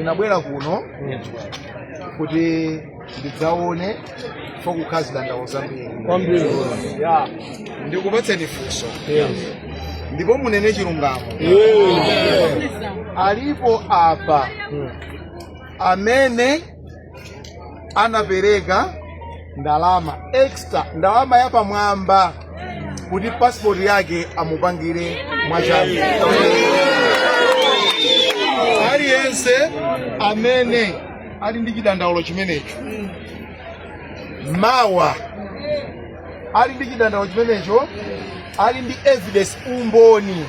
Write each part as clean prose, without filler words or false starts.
Ndinabwera kuno kuti ndidzaone fokukhala zidandaulo zambiri. Kwambiri. Ndikupatseni funso ndipo munene chilungamo. Alipo apa amene anapereka ndalama extra, ndalama yapamwamba, kuti passport yake amupangire mwachangu? Aliyense amene ali ndi chidandaulo chimenecho mawa, ali ndi chidandaulo chimenecho, ali ndi evidence, umboni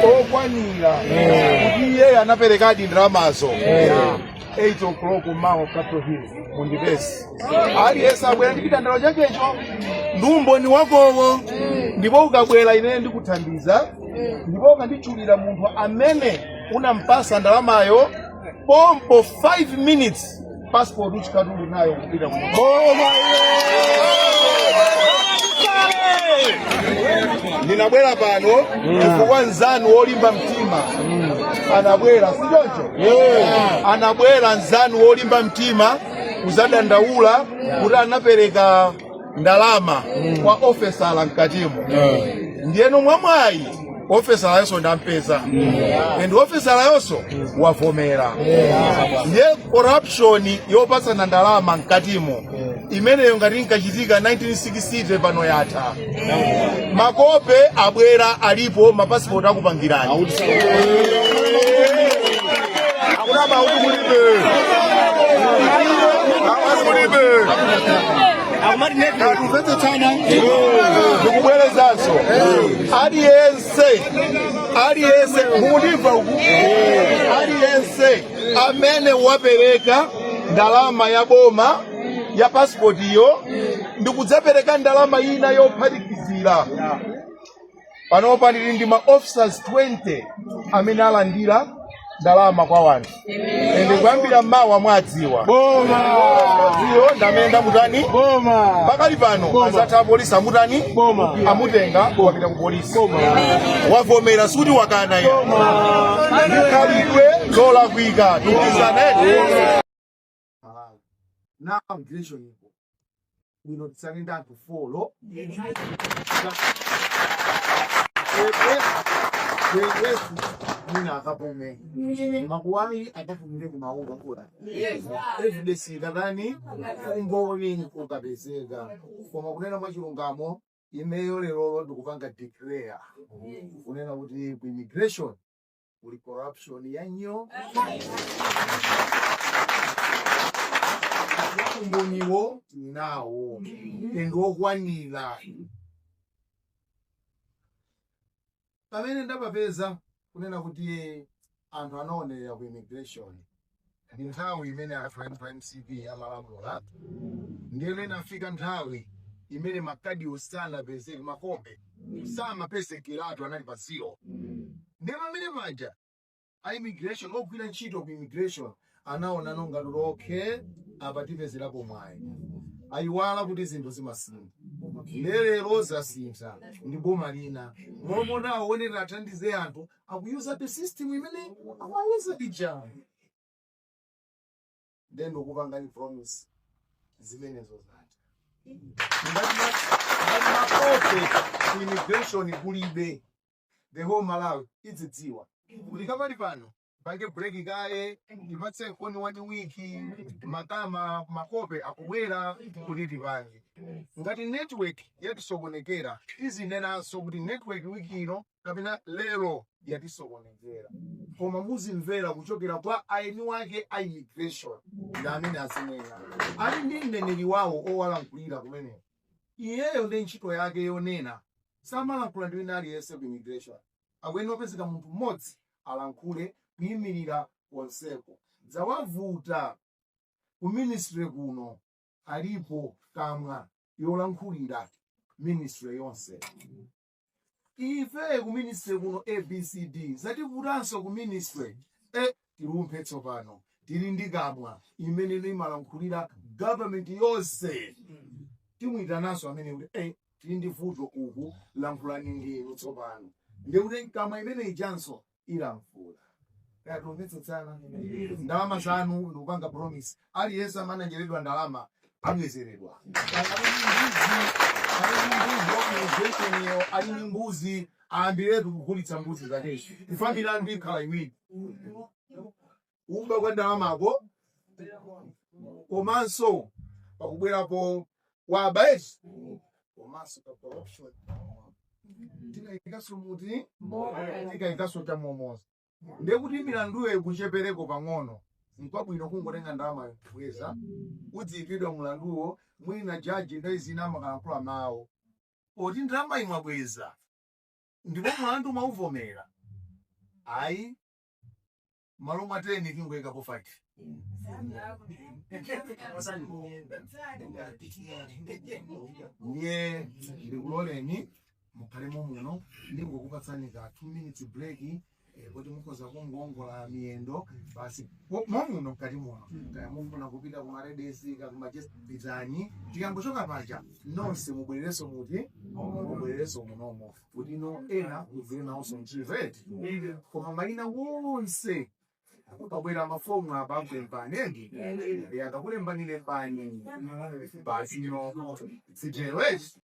okwanira kuti iyeyo anaperekadi ndalamazo, 8 o'clock mawa Capitol Hill mundipeze. Aliyense abwera ndi chidandaulo chakecho ndi umboni wakowo, ndipo ukabwera ine ndikuthandiza, ndipo ukanditchulira munthu amene unampasa ndalamayo, pompo 5 minutes passport uchikatuli nayo kupita ku. Ndinabwera pano chifukwa nzanu wolimba mtima anabwera, si choncho? Anabwera nzanu wolimba mtima kuzadandaula kuti anapereka ndalama kwa ofesala mkatimo. Ndiyeno mwamwayi ofesalayonso ndampeza, and ofesalayonso wavomera. Ndiye corruption yopatsana ndalama mkatimo imeneyo ngati inkachitika 1960, pano yatha. Makope abwera, alipo mapasipoti akupangirani. Akunama kuti mulibe. Akuti mulibe. Kumvetsetsana? Ndikubwerezanso, aliyense, aliyense, mukundimva uku? Aliyense amene wapereka ndalama ya boma ya pasipoti iyo ndikudzapereka ndalama ina yophatikizira, panopa ndili ndi ma officers 20 amene alandira ndalama kwa wanthu, ende kuyambira mawa mwadziwa iyo ndamene ndamutani. Pakali pano azatha apolisi amutani? Amutenga, wapita ku polisi, wavomera, sikuti wakana ya ndikhalidwe lolakwika. Tikuzane now migration ipo bwino, tisale ndi anthu 4. Yesu mwina akapume makuwali, akapumire kumaunga kula evidence ikatani, umboni ukapezeka. Koma kunena mwachilungamo, ineyo lerolo ndikupanga declare kunena kuti ku immigration kuli corruption yanyo. Umboniwo tinawo and wokwanira. Pamene ndapapeza kunena kuti anthu anaonerera ku immigration ndi nthawi imene anthu a MCP amalamula. Ndiyeno inafika nthawi imene makadiwo sanapezeke, makope samapezekeratu, anali pa zero. Ndiye pamene paja a immigration, ogwira ntchito ku immigration, anaona ngati, okay, apa tipezerapo mwayi. Ayiwala kuti zinthu zimasintha. Lero zasintha ndi boma lina, momwe aonera athandize anthu, akuyuza the system imene amayuza ija. Then ndikupangani promise, zimenezo zatha. Ngati makope ku immigration kulibe, the whole Malawi idzidziwa kuti kapali pano pange break kaye, tipatse koni one week, makama makope akubwera kuti tipange. Ngati network yatisokonekera, tizinenanso kuti network wiki ino kapena lero yatisokonekera, koma muzimvera kuchokera kwa aeni wake a immigration, ndi amene azinena. Ali ndi mneneri wawo owalankhulira kumeneko. Iyeyo ndi ntchito yake yonena, samalankhula ndi wina aliyense ku immigration. Akuyenera opezeka munthu mmodzi alankhule kuyimirira konseko. Zawavuta ku ministry kuno, alipo kamwa yolankhulira ministry yonse. Ife ku ministry kuno ABCD zativutanso ku ministry, tilumphe tsopano, tili ndi kamwa imene imalankhulira government yonse. Timuyitananso amene kuti, tili ndi vuto uku, lankhulani ndinu tsopano. Ndikuti kamwa imene ijanso ilankhula. Yatomvetsetsana. Ndalama zanu ndikupanga promise, aliyense amene anyeredwa ndalama abwezeredwa. Iyo ali ndi mbuzi, ayambiretu kugulitsa mbuzi zakezo. Milandu ikhala iwiri: kuba kwa ndalamako komanso pakubwerapo waba eti, komanso pa corruption. Tikayikaso muti, tikayikaso chamomoza, ndekuti milanduyo ikuchepereko pang'ono. Nkwabwino kungotenga ndalama kubweza, udziyipidwa mulanduwo. Mwina jaji nthawi zina amakalankhula mawu poti ndalama imwabweza ndipo mulandu mwauvomera, ayi, malo mwa 10 tingoyikapo 5. Ndiye ndikuloleni mukhalemo muno, ndingokupatsani ka 2 minutes break, kuti mukhoza kungongola miyendo basi momuno mkati muno. Kaya mufuna kupita kumaredesi kakumajesi, pitani. Tikangochoka paja nonse mubwererenso muti, mubwererenso munomo kuti ino ena mugwire nawonso ntchito eti. Koma mayina wonse pabwera mafomu apa akulembani endi yakakulembani lembani basi, ino sijero eti.